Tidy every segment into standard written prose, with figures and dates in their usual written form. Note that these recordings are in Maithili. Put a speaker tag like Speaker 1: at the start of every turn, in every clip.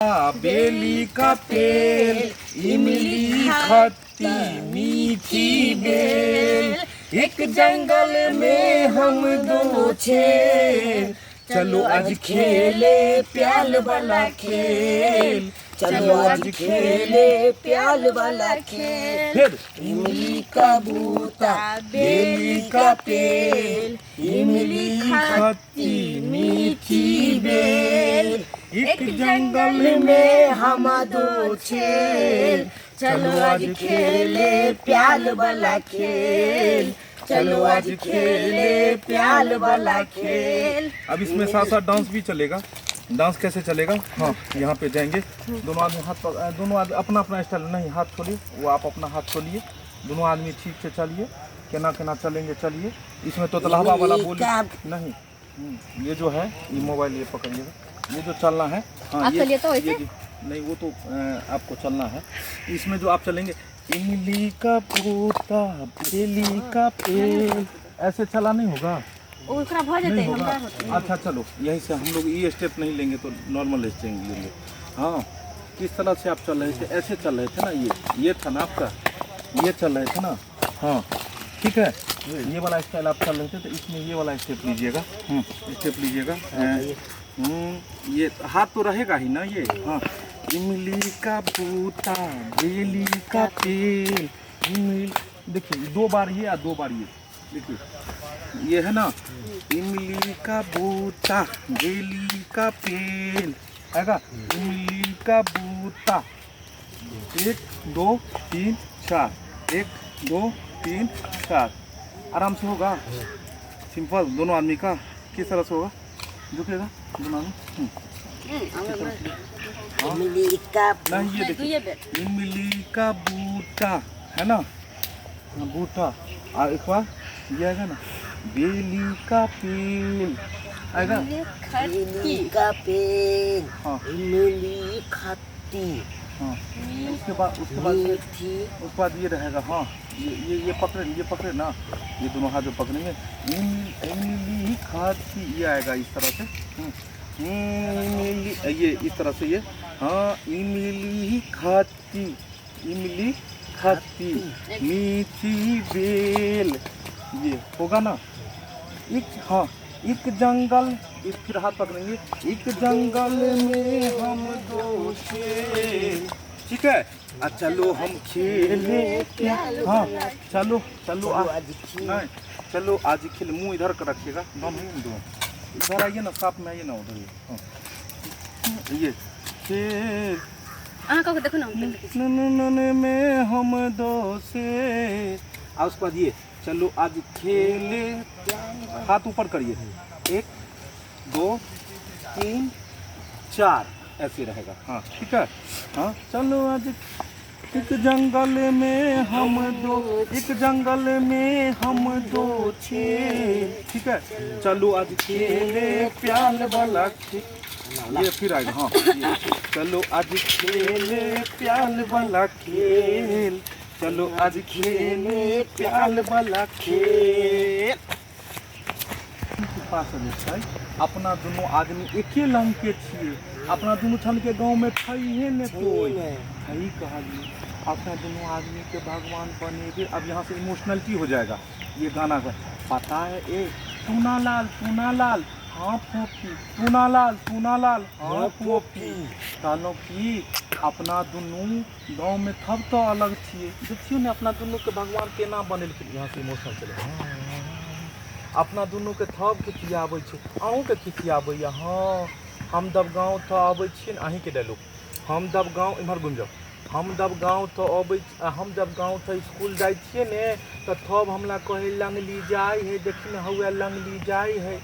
Speaker 1: बेली का पेड़, इमली खट्टी मीठी बेल, एक जंगल में हम दो छेल, चलो आज खेले प्याल वाला खेल, चलो आज खेले प्याल वाला खेल। फिर इमली का बूटा, बेली का पेड़, इमली खट्टी मीठी बेल, एक जंगल में हम दो छेल, चलो आज खेले प्याल वाला खेल, चलो आज खेले प्याल वाला खेल। अब इसमें साथ साथ डांस भी चलेगा। डांस कैसे चलेगा? हाँ, यहाँ पे जाएंगे दोनों आदमी, हाथ दोनों आदमी अपना अपना स्टाइल। नहीं, हाथ छोड़िए, वो आप अपना हाथ छोड़िए, दोनों आदमी ठीक से चलिए। केना केना चलेंगे, चलिए। इसमें तो तलहबा वाला बोली नहीं। ये जो है ये मोबाइल ये पकड़िएगा, ये जो चलना है। हाँ,
Speaker 2: आप
Speaker 1: ये
Speaker 2: चलिए तो
Speaker 1: ये
Speaker 2: ऐसे?
Speaker 1: नहीं, वो तो आपको चलना है। इसमें जो आप चलेंगे, इमली का पोता बेली का पेड़, ऐसे चला नहीं होगा।
Speaker 2: ओकरा भऽ जेतै।
Speaker 1: नहीं होगा।
Speaker 2: हमरा होतै।
Speaker 1: अच्छा चलो, यहीं से हम लोग ये स्टेप नहीं लेंगे तो नॉर्मल स्टेप लेंगे। हाँ, किस तरह से आप चल रहे थे? ऐसे चल रहे थे ना, ये था ना आपका, ये चल रहे थे ना। हाँ ठीक है, ये वाला स्टाइल आप चल रहे थे, तो इसमें ये वाला स्टेप लीजिएगा। स्टेप लीजिएगा। ये हाथ तो रहेगा ही ना ये। हाँ, इमली का बूटा बेली का पेड़, इमली, देखिए दो बार ये और दो बार ये, देखिए ये है ना, इमली का बूटा बेली का पेड़ आएगा, इमली का बूटा, 1 2 3 4, 1 2 3 4, आराम से होगा, सिंपल दोनों आदमी का। किस तरह से होगा? झुकेगा दोनों आदमी।
Speaker 3: इमली का
Speaker 1: नहीं, ये देखिए
Speaker 2: दुइये बेर।
Speaker 1: इमली का बूटा है ना, हाँ, बूटा, और एक बार ये आएगा ना, बेली का पेड़ आएगा,
Speaker 3: इमली का पेड़,
Speaker 1: हाँ।
Speaker 3: इमली खट्टी
Speaker 1: हाँ, उसके बाद, उसके बाद
Speaker 3: मीठी,
Speaker 1: उसके बाद ये रहेगा। हाँ, ये ये पकड़े, ये पकड़े ना, ये दोनों हाथ जो पकड़ेंगे, इमली खाती, ये आएगा इस तरह से। इमली, ये इस तरह से ये, हाँ, इमली खाती, इमली खाती मीठी बेल, ये होगा ना। एक, हाँ, एक जंगल, एक फिर हाथ पकड़ेंगे, एक जंगल में हम दो शेर, ठीक है। आ चलो हम खेले, हाँ चलो चलो
Speaker 3: आज खेल।
Speaker 1: नहीं, चलो आज खेल, मुंह इधर कर रखिएगा, दम है दो, इधर आइए ना, साथ में आइए ना, उधर ये, हाँ, ये खेल,
Speaker 2: अहाँ कऽ के देखू ने, हम देखै छी।
Speaker 1: न न न में हम दो से, और उसके बाद ये चलो आज खेले, हाथ ऊपर करिए, 1 2 3 4, ऐसे रहेगा। हाँ ठीक है। हाँ चलो आज एक जंगल में हम दो, एक जंगल में हम दो छे, ठीक है। चलो आज खेले प्याल वाला खेल, ये फिर आएगा। हाँ ये, चलो आज खेले प्याल वाला खेल, चलो आज खेले प्याल वाला खेल। पास जे छै अपना दुनू आदमी एके रंग के छियै, अपना दुनू छन के गाँव में छैहे ने कोई, सही कहलिए। अपना दुनू आदमी के भगवान बनेबे। अब यहाँ से इमोशनलिटी हो जाएगा ये गाना का। पता है ए टूना लाल, टूना लाल हाँ फोफी, टूना लाल, टूना लाल हाँ फोफी, कहलहुँ कि अपना दुनू गाँव में थब तो अलग छियै, देखियौ ने अपना दुनू के भगवान केना बनेलखिन। यहाँ से इमोशनल चले, अपना दुनू के थब खिचियाबै छै, अहूँके खिचियाबैया। हाँ हम दब गाँव तऽ अबै छियै ने, अहीँके डायलॉग, हम दब गाँव, इम्हर घुमि जाउ, हम दब गाँव तऽ अबै, हम जब गाँव तऽ इसकुल जाइ छियै ने तऽ थब हमरा कहै लङ्गली जाइ है, देखी ने हौए लङ्गली जाइ है,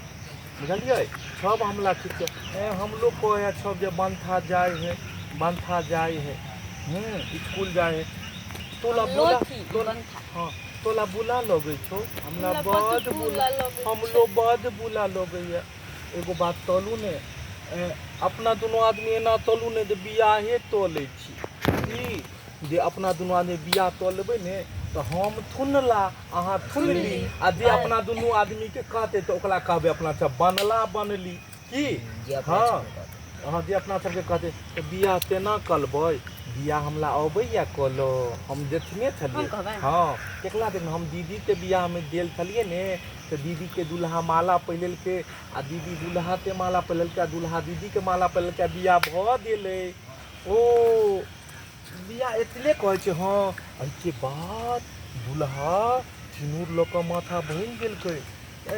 Speaker 1: बुझलियै? सब हमरा खिच, ए हमरो कहै है सब जे बन्था जाइ है, बन्था जाइ है, इसकुल जाइ है, तोला बोला, तोला, हाँ तोला बुला लगै छौ, हमरा बड बुला, हमरो बड बुला लगैया। एगो बात तलू ने, अपना दुनू आदमी एना तलू ने जे बियाहे तऽ लै छी, की जे अपना दुनू आदमी बियाह तऽ लेबै ने तऽ हम थुनला अहाँ थुनली, आ जे अपना दुनू आदमी के कहतै तऽ ओकरा कहबै अपना सब बनला बनली, की? हाँ अहाँ जे अपना सबके कहतै तऽ बियाह तेना कलबै। बियाह हमरा अबैया कलो, हम देखने छलियै।
Speaker 2: हम कहबै?
Speaker 1: हँ, केकरा देखने? हम दीदीके बियाहमे गेल छलियै ने, तऽ दीदीके दुल्हा माला पहिरेलकै आ दीदी दुल्हाके माला पहिरेलकै आ दुल्हा दीदीके माला पहिरेलकै आ बियाह भऽ गेलै। ओ बियाह एतने कहै छै। हँ, एहिके बाद दुल्हा सिनूर लऽ कऽ माथा भरि देलकै।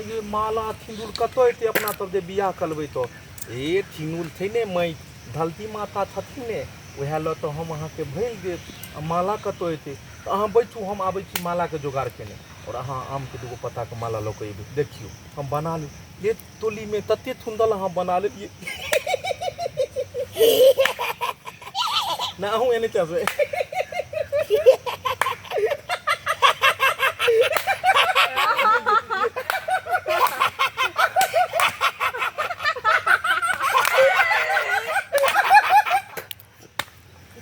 Speaker 1: ये माला सिन्दूर कतऽ एतै अपना सब जे बियाह करबै तऽ? ए सिन्दूर छै ने, माटि धरती माता छथिन ने, उएह लऽ तऽ हम अहाँके भरि देब। आ माला कतऽ एतै? तऽ अहाँ बैठू, हम आबै छी मालाके जोगाड़ केने, आओर अहाँ आमके दूगो पत्ताके माला लऽ कऽ एबै। देखियौ हम बना लेब। एक तोलीमे तते सुन्दर अहाँ बना लेलियै ना। अहूँ एने चलबै।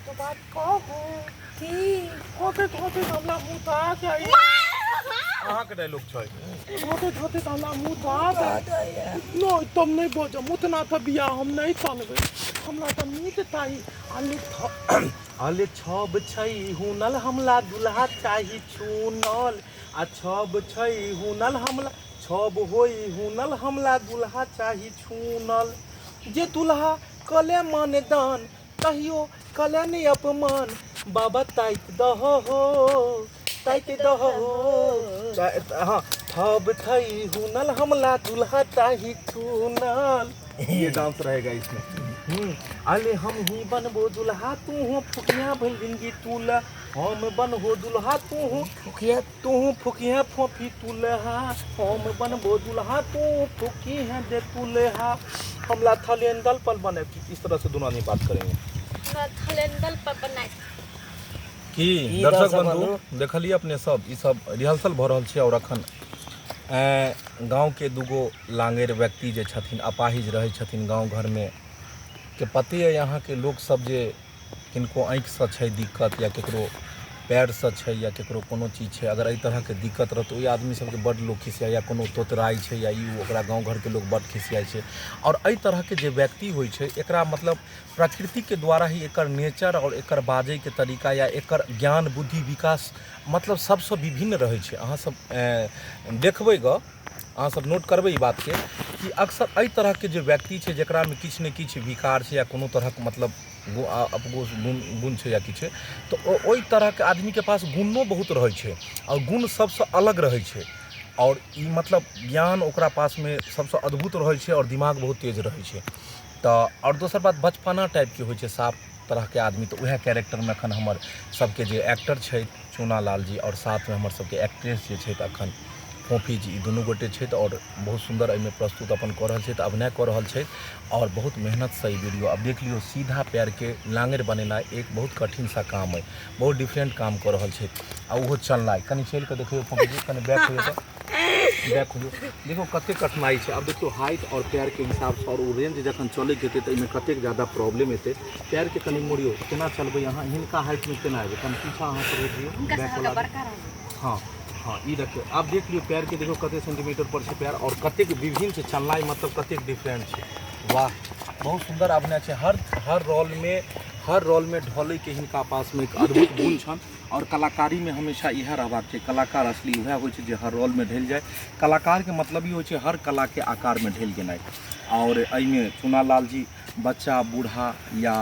Speaker 1: तो बात कहू
Speaker 2: की?
Speaker 1: होते होते हमरा मुँह आ जाइए। अहाँके डायलॉग छै, होते होते हमरा मुँह आ जाइए। नहीं, तब नहीं बजम उतना, तऽ बियाह हम नहीं चलबै। हमरा तऽ नीक चाही। अले अले छब छै हुनल हमला दुल्हा चाही चुनल। आ छब छै हुनल हमला, छब होई हुनल हमला दुल्हा चाही छुनल। जे दुल्हा कले मन दान, कहियो कले नहि अपमान। बाबा ताकि दहो हो, ताकि दहो हो। हाँ, थब थई हुनल हमला दुल्हा चाही चुनल। ये डांस रहेगा इसमें। अले हम ही बनबो दुल्हा, तू हो फुकिया भइल जिंदगी तुला। हम बनबो दुल्हा, तू हो
Speaker 3: फुकिया,
Speaker 1: तू फुकिया फोफी तुलहा। हम बनबो दुल्हा, तू फुकी है दे तुलहा। हमला थलेंदल पर बने। इस तरह से दोनों आदमी बात करेंगे।
Speaker 2: हमरा थलेंदल पर बनाए
Speaker 1: की?
Speaker 3: की
Speaker 1: दर्शक
Speaker 3: दर्शक
Speaker 1: बंधु,
Speaker 3: बंधु?
Speaker 1: देखलिए अपने सब, ई सब रिहर्सल भऽ रहल छै। आओर अखन गाँवके दूगो लांगेर व्यक्ति जे छथिन, अपाहिज रहै छथिन गाँव घरमे के पते अइ अहाँके लोक सब, जे किनको आँखिसँ छै दिक्कत या केकरो पैरसँ छै या केकरो कोनो चीज छै, अगर एहि तरहके दिक्कत रहत, ओहि आदमी सबके बड्ड लोक खिसियाइ, या कोनो तोतराइ छै या ई ओ, ओकरा गाँव घरके लोक बड्ड खिसियाइ छै। आओर एहि तरहके जे व्यक्ति होइ छै, एकरा मतलब प्रकृतिके द्वारा ही एकर नेचर आओर एकर बाजैके तरीका या एकर ज्ञान बुद्धि विकास मतलब सबसँ विभिन्न रहै छै। अहाँ सब देखबै गऽ, अहाँ सब नोट करबै ई बातके कि अक्सर एहि तरहके जे व्यक्ति छै, जकरामे किछु ने किछु विकार छै या कोनो तरहक मतलब अपगोष गुण गुण छै या किछु छै, तऽ ओहि तरहके आदमीके पास गुणो बहुत रहै छै आओर गुण सबसँ अलग रहै छै। आओर ई मतलब ज्ञान ओकरा पासमे सबसँ अद्भुत रहै छै आओर दिमाग बहुत तेज रहै छै। तऽ आओर दोसर बात, बचपना टाइपके होइ छै साफ तरहके आदमी। तऽ उएह कैरेक्टरमे एखन हमर सबके जे एक्टर छथि चूना लाल जी, आओर साथमे हमर सबके एक्ट्रेस जे छथि अखन फोफी जी, ई दुनू गोटे छथि आओर बहुत सुन्दर एहिमे प्रस्तुत अपन कऽ रहल छथि, अभिनय कऽ रहल छथि आओर बहुत मेहनतसँ ई वीडियो। आब देख लियौ, सीधा पैरके लाँगरि बनेनाइ एक बहुत कठिन सा काम अइ। बहुत डिफरेंट काम कऽ रहल छथि आ ओहो चलनाइ। कनि चलि कऽ देखियौ फोफी जी, कनि बैक होइयौ, तऽ बैक होइयौ। देखियौ कतेक कठिनाइ छै। आब देखियौ हाइट आओर पैरके हिसाबसँ आओर ओ रेंज जखन चलैके हेतै तऽ एहिमे कतेक ज्यादा प्रॉब्लम एतै। पैरके कनि मोड़ियौ, केना चलबै अहाँ? हिनका हाइटमे केना एबै? कनि पीछा अहाँ सब हटि जइयौ।
Speaker 2: हुनका से
Speaker 1: बैक
Speaker 2: हल्का
Speaker 1: वला।
Speaker 2: बड़का रहै।
Speaker 1: हँ हँ, ई देखियौ, आब देख लियौ पैरके, देखियौ कतेक सेंटीमीटर पर छै पैर आओर कतेक विभिन्न छै चलनाइ, मतलब कतेक डिफरेंट छै। वाह, बहुत सुन्दर अभिनय छै। हर हर रोलमे, हर रोलमे ढलैके हिनका पासमे एक अद्भुत गुण छनि आओर कलाकारीमे हमेशा इएह रहबाक छै। कलाकार असली उएह होइ छै जे हर रोलमे ढलि जाय। कलाकारके मतलब ई होइ छै हर कलाके आकारमे ढलि गेनाइ। आओर एहिमे चुना लाल जी बच्चा, बूढ़ा या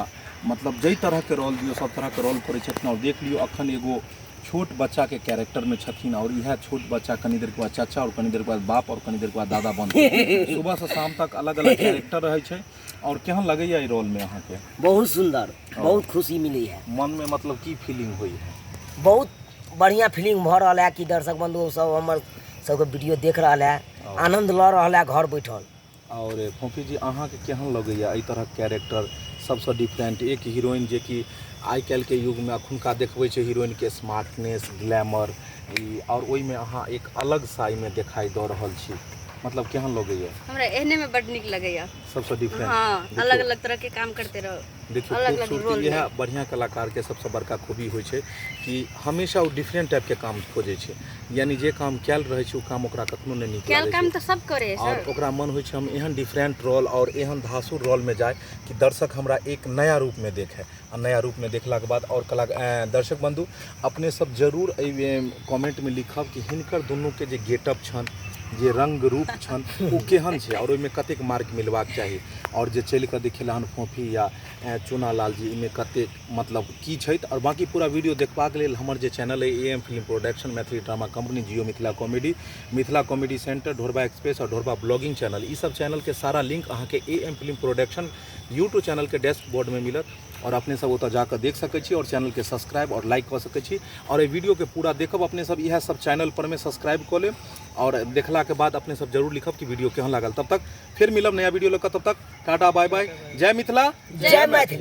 Speaker 1: मतलब जाहि तरहके रोल दियौ, सब तरहके रोल करै छथिन। आओर देख लियौ, अखन एगो छोट बच्चाके कैरेक्टरमे छथिन आओर इएह छोट बच्चा कनी देरके बाद चाचा आओर कनी देरके बाद बाप आओर कनी देरके बाद दादा बनतै। सुबहसँ शाम तक अलग अलग कैरेक्टर रहै छै। आओर केहन लगैया एहि रोलमे अहाँके?
Speaker 3: बहुत सुन्दर, बहुत खुशी मिली है।
Speaker 1: मनमे मतलब की फीलिंग होइ है?
Speaker 3: बहुत बढ़िया फीलिंग भऽ रहल है कि दर्शक बंधु सब हमर सबके वीडियो देख रहल है, आनंद लऽ रहल है घर बैठल।
Speaker 1: आओर फोफी जी, अहाँके केहन लगैया एहि तरहक कैरेक्टर, सबसँ डिफरेंट एक हीरोइन, जे कि आइ काल्हिके युगमे अखुनका देखबै छै हीरोइनके स्मार्टनेस, ग्लैमर ई, आओर ओहिमे अहाँ एक अलग सा एहिमे देखाइ दऽ रहल छी? मतलब केहन लगैया?
Speaker 2: हमरा एहने में बड नीक लगैया।
Speaker 1: सबसँ डिफरेंट।
Speaker 2: हाँ, अलग अलग तरह के काम करते रहो।
Speaker 1: देखियौ,
Speaker 2: अलग अलग
Speaker 1: खूबसूरती
Speaker 2: रोल
Speaker 1: इएह
Speaker 2: में।
Speaker 1: बढ़िआँ कलाकारके सबसँ बड़का खूबी होइ छै कि हमेशा ओ डिफरेंट टाइपके काम खोजै छै, यानी जे काम कयल रहै छै ओ काम ओकरा कखनो नहि नीक
Speaker 2: कयल
Speaker 1: लागै
Speaker 2: काम
Speaker 1: छै।
Speaker 2: तऽ सब करे है
Speaker 1: आओर
Speaker 2: सर।
Speaker 1: ओकरा मन होइ छै हम एहन डिफरेंट रोल आओर एहन धासुर रोलमे जाय कि दर्शक हमरा एक नया रूपमे देखै, आ नया रूपमे देखलाके बाद आओर कला। दर्शक बन्धु, अपने सब जरूर एहि कमेंटमे लिखब कि हिनकर दुनूके जे गेटअप छनि, जे रंग रूप छनि, ओ केहन छै आओर ओहिमे कतेक मार्क मिलबाक चाही, आओर जे चलि कऽ देखेला हन फोफी या चुना लाल जी, एहिमे कतेक मतलब की छथि। आओर बाँकी पूरा वीडियो देखबाक लेल हमर जे चैनल अइ A M film production, Maithili drama company, Jio Mithila comedy, Mithila comedy centre, Dhorba express आओर ढोरबा ब्लॉगिंग चैनल, ई सब चैनलके सारा लिंक अहाँके A M film production YouTube चैनलके डैशबोर्डमे मिलत, आओर अपने सब ओतऽ जाकऽ देख सकै छी आओर चैनलके सब्सक्राइब आओर लाइक कऽ सकै छी। आओर एहि वीडियोके पूरा देखब अपने सब, इएह सब चैनल परमे सब्सक्राइब कऽ लेब, आओर देखलाके बाद अपने सब जरूर लिखब कि वीडियो केहन लागल। तब तक फेर मिलब नया वीडियो लऽ कऽ, तब तक टाटा बाय बाय, जय मिथिला,
Speaker 3: जय मैथिली।